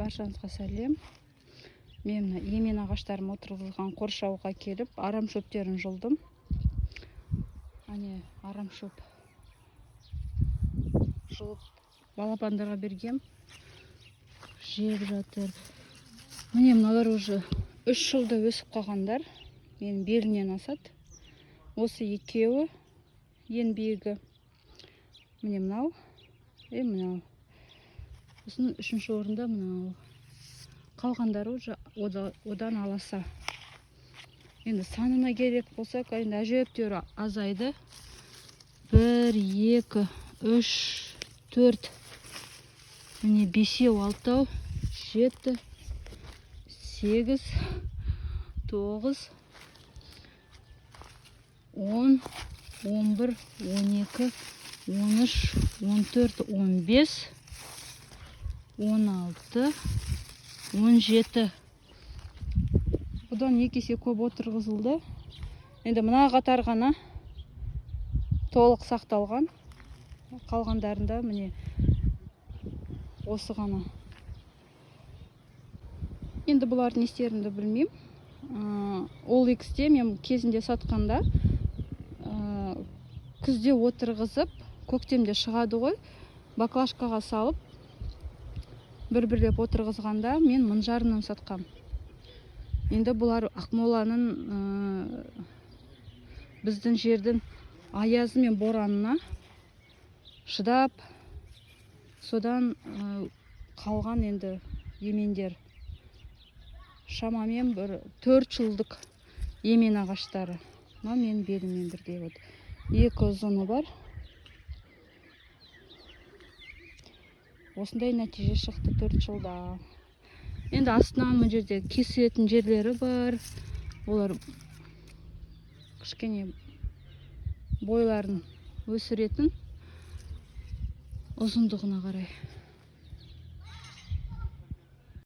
Баршаңызға сәлем. Мен мына емен ағаштарым отырғызылған қоршауға келіп, арам шөптерін жұлдым. Әне, арам шөп жұлып балапандарға бергем. Жеп жатыр. Міне, мыналар уже 3 жылда өсіп қалғандар. Менің белімнен асады. Осы екеуі ең биігі. Міне, мынау и мынау. Сосын үшінші орында мынау. Қалғандары уже одан аласа. Енді санына керек болсақ, енді әжептәуір азайды. 1, 2, 3, 4, міне, бесеу, алтау, жеті, сегіз, тоғыз, 10, 11, 12, 13, 14, 15, 16, 17. Бұдан 2 есе көп отырғызылды. Енді мына қатар ғана толық сақталған. Қалғандарында, міне, осы ғана. Енді бұлардың не істерімді білмеймін. OLX-те мен кезінде сатқанда, күзде отырғызып, көктемде шығады ғой, баклажкаға салып, бір бірлеп отырғызғанда, мен 1500-нан сатқам. Енді бұлар Ақмоланың, біздің жердің аязы мен боранына шыдап, содан қалған енді емендер. Шамамен бір 4 жылдық емен ағаштары. Мына менің беліммен бірдей, вот екі ұзыны бар. Осындай нәтиже шықты 4 жылда. Енді астынан мына жерде кесілетін жерлері бар. Олар кішкене бойларын өсіретін, ұзындығына қарай.